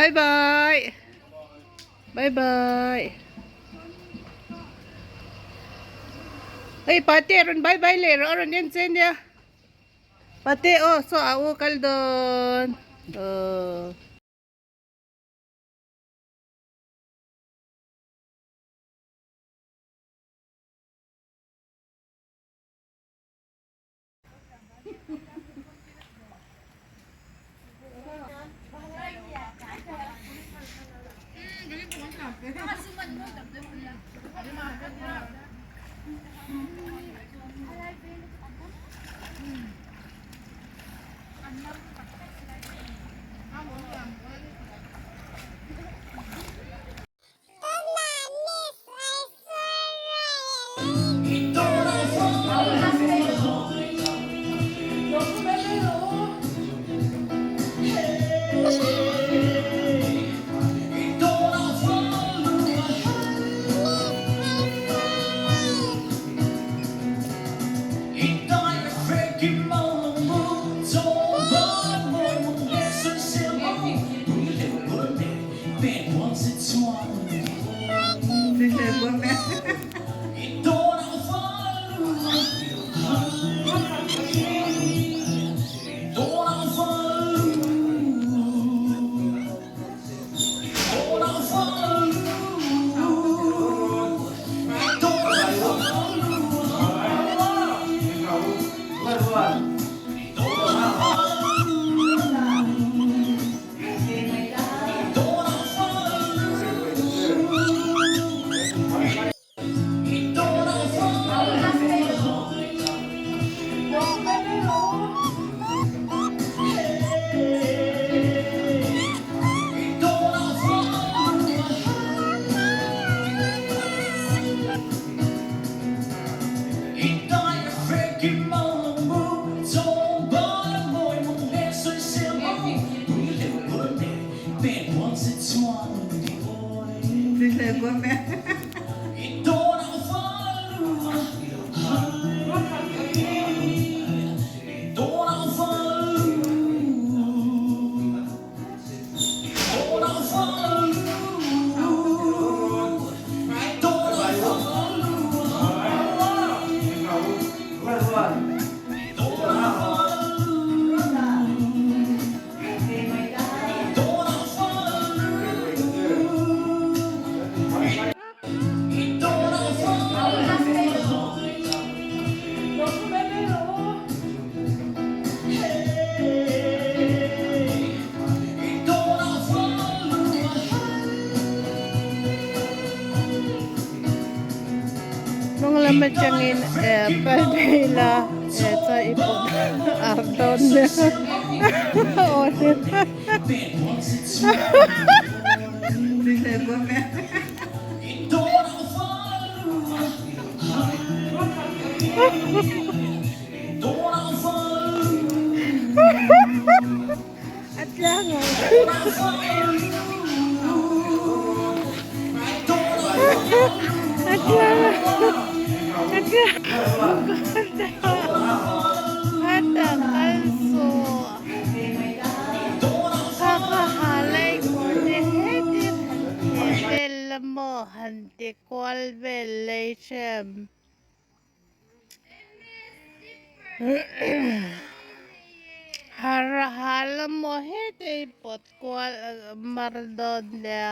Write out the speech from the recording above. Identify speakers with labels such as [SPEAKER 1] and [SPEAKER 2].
[SPEAKER 1] Bye bye. Bye bye. Hei pate rawn bye bye leh rawh a rawn en che nia. Pate aw saw a u kal dawn. Aw. Hnung lam atangin kal phei la chuan i pawt ar dawn nia A tlang ang. A tlang a tlang Hata kal suh. Kha kha ha lai kawr te hetin han theh vel la maw han ti kual vel lei hrem. Har hal maw hetei pawt kual mar dawn nia.